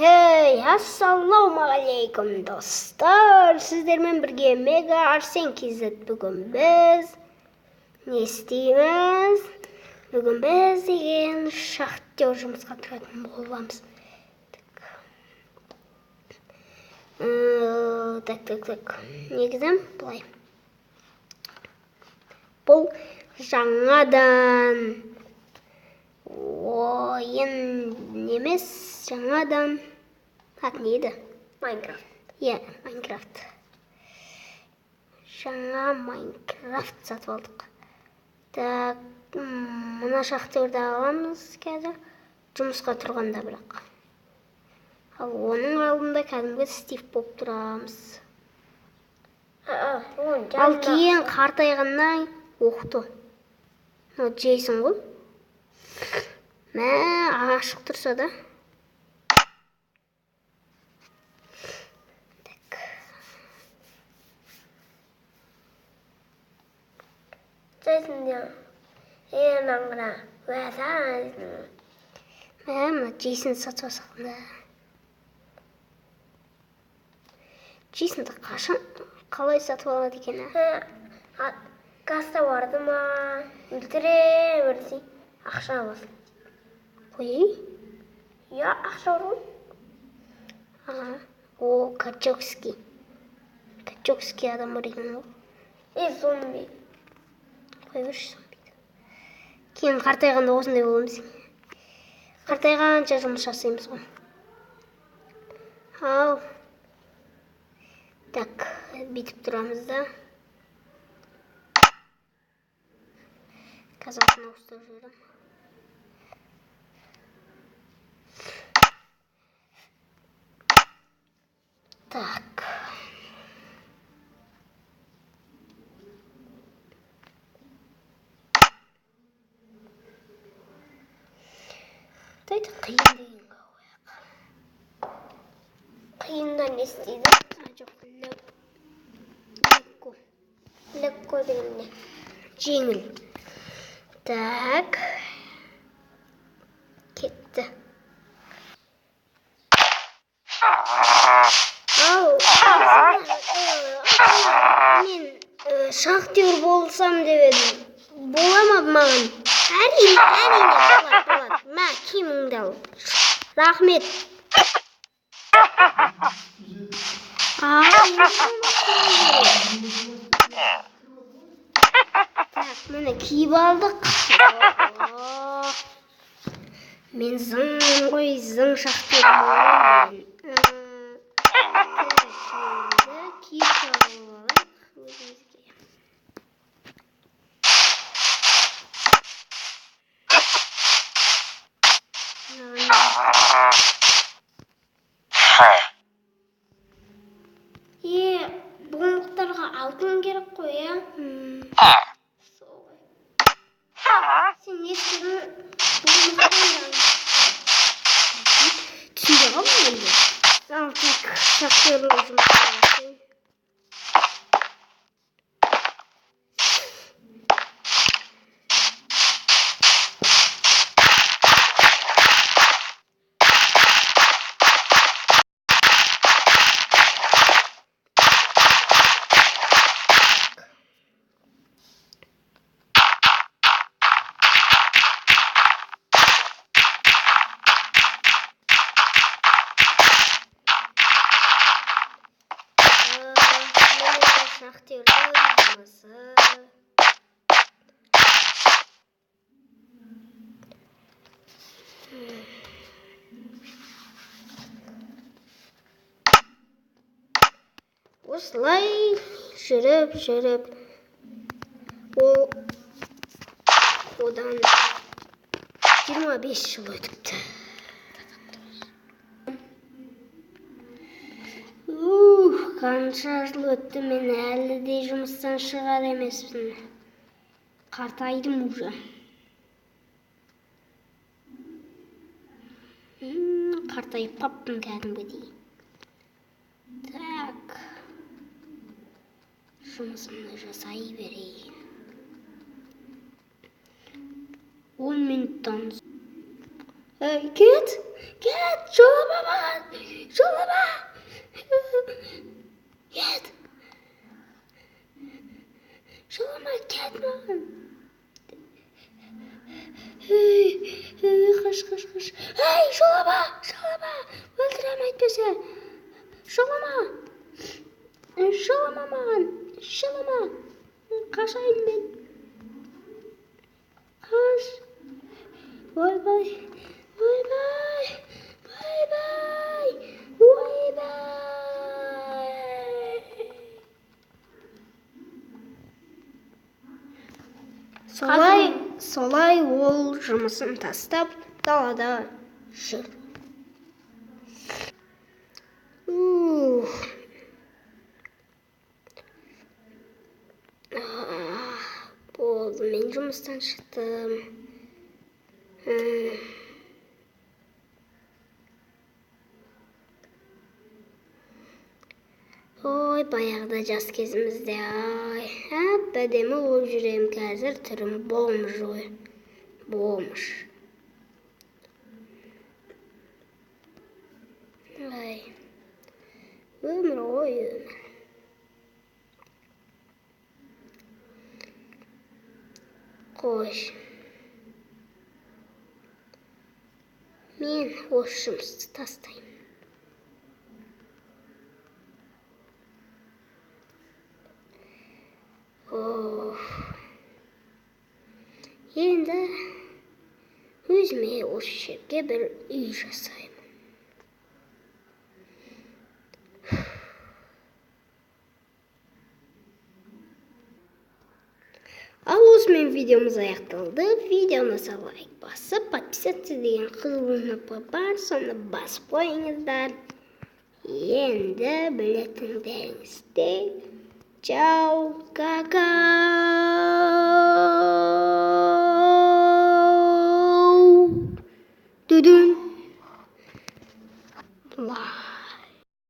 Hey, ассалаумағалейкум достар. Сіздермен бірге Мега Арсен KZ. Бүгін біз не істейміз? Бүгін біз деген шахтер жұмысқа тұратын боламыз. Так, так, так. Негізі былай. Бұл жаңадан ойын емес, жаңадан аты не еді? Майнкрафт. Иә, Майнкрафт. Жаңа Майнкрафт сатып алдық. Так, мына шахтерді аламыз қазір. Жұмысқа тұрғанда бірақ. Ал оның алдында кәдімгі Стив болып тұрамыз. Ал кейін қартайғаннан оқты. Мынау Джейсон ғой. Мә, ашық тұрса да. Так. Джейсон Мә, мына Джейсон сатып алсақ да. Джейсонды қашан қалай сатып алады екен, а? Касса барды ма? Өлтіре берсе ақша аласың. Қой. Я ақша бар ғой. Ага. О, Качокский. Качокский адам бар екен ғой. Е, зомби. Қой берші зомбиді. Кейін қартайғанда осындай боламыз. Қартайғанша жұмыс жасаймыз ғой. Ал. Так, бүйтіп тұрамыз да. Қазір атын ауыстырып жіберемін. Так. Давайте қиын дегенге қояйық. Қиында не істейді? Жоқ, легко. Легко деген не? Жеңіл. Так. Кетті. Ал, мен шахтер болсам деп едім. Бола ма маған? Әрине, әрине, болады, болады. Мә, киіміңді ал. Рахмет. Ал, так, міне киіп алдық. Мен зың ғой, зың шахтермін ғой. Киіп алайық өзімізге. Е, бұғындықтарға алтын керек қой, иә? Сен не істедің? Түсінде қалдым енді. Ал, так, шахтердің жұмысын бастайын. Шахтердің жұмысы. Осылай жүріп, жүріп, ол одан 25 жыл өтіпті. Ух, қанша жыл өтті, мен әлі де жұмыстан шығар емеспін. Қартайдым уже. Қартайып қаптым кәдімгідей. Так. Жұмысымды жасай берейін. 10 минуттан. Ей, кет! Кет! Жолама маған! Ей, жолама, жолама, өлтірем әйтпесе. Жолама, жолама маған, жолама. Қашайын мен. Қаш. Ойбай, ойбай, ойбай, ойбай. Солай ол жұмысын тастап далада жүр. Ух. Болды, мен жұмыстан шықтым. Ой, баяғыда жас кезімізде, ай, әп-әдемі болып жүрем, қазір түрім бомж ғой, бомж. Ай, өмір ғой, өмір. Қойш. Мен осы жұмысты тастаймын. Енді өзіме осы жерге бір үй жасаймын. Ал осымен видеомыз аяқталды. Видеоны лайк басып, подписаться деген қызыл кнопка бар, соны басып қойыңыздар. Енді білетіндеріңізде. Чао, какао. Дүдүн.